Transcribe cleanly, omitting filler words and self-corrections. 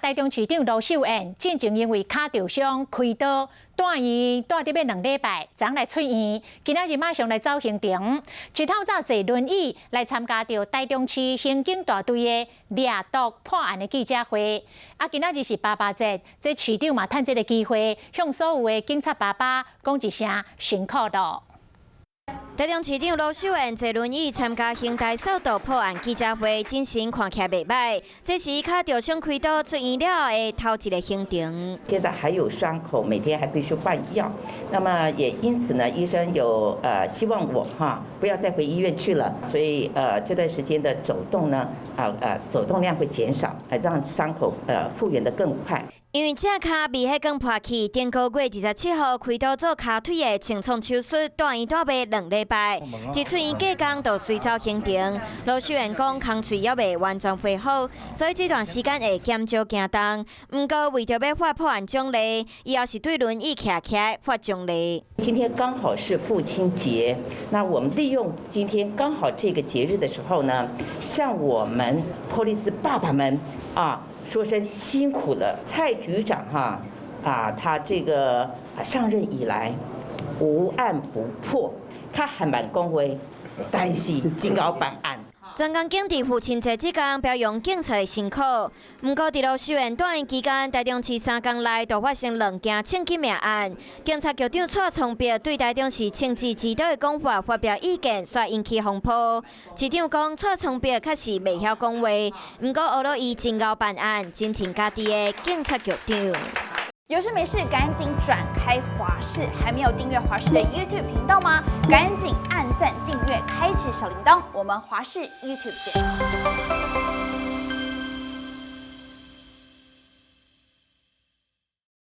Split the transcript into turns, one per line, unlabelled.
台中市長盧秀燕進前因為跤著傷開刀，蹛院蹛著欲2禮拜，昨來出院，今仔日馬上來走行程，一透早坐輪椅來參加著台中市刑警大隊的掠毒破案的記者會。啊，今仔日是爸爸節，這市長嘛趁這个機會，向所有的警察爸爸講一聲辛苦囉。
台中市長盧秀燕坐輪椅參加刑大掃毒破案記者會，精神看起來袂䆀。這是伊跤著傷開刀出院了後的頭一个行程。
現在還有傷口，每天還必須換藥。那麼也因此呢，醫生有希望我哈不要再回醫院去了，所以這段時間的走動呢，走動量會減少，讓傷口復原得更快。
因為這跤鼻血管破去，頂個月27號開刀做跤腿的清創手術，蹛院蹛欲2禮拜。一出院隔工就隨走行程。盧秀燕講，空喙猶未完全恢復，所以這段時間會減少行動。毋過為著欲發破案獎勵，伊猶是對輪椅徛起來發獎勵。
今天剛好是父親節，那我們利用今天剛好這個節日的時候呢，向我們 police 爸爸們啊，說聲辛苦了，蔡局長哈啊，他這個上任以來無案不破，他還蠻講話，但是真𠢕辦案。
全港警佇父親節這工表揚警察的辛苦，毋過佇盧秀燕蹛院期間，台中市3工內就發生兩件槍擊命案。警察局長蔡聰碧對台中市槍支治多的講法發表意見，煞引起風波。市長講蔡聰碧確實袂曉講話，毋過呵咾伊真𠢕辦案，真挺家己的警察局長。
有事沒事趕緊轉開華視，還沒有訂閱華視的 YouTube 頻道嗎？趕緊按讚、訂閱、開啟小鈴鐺，我們華視 YouTube 見。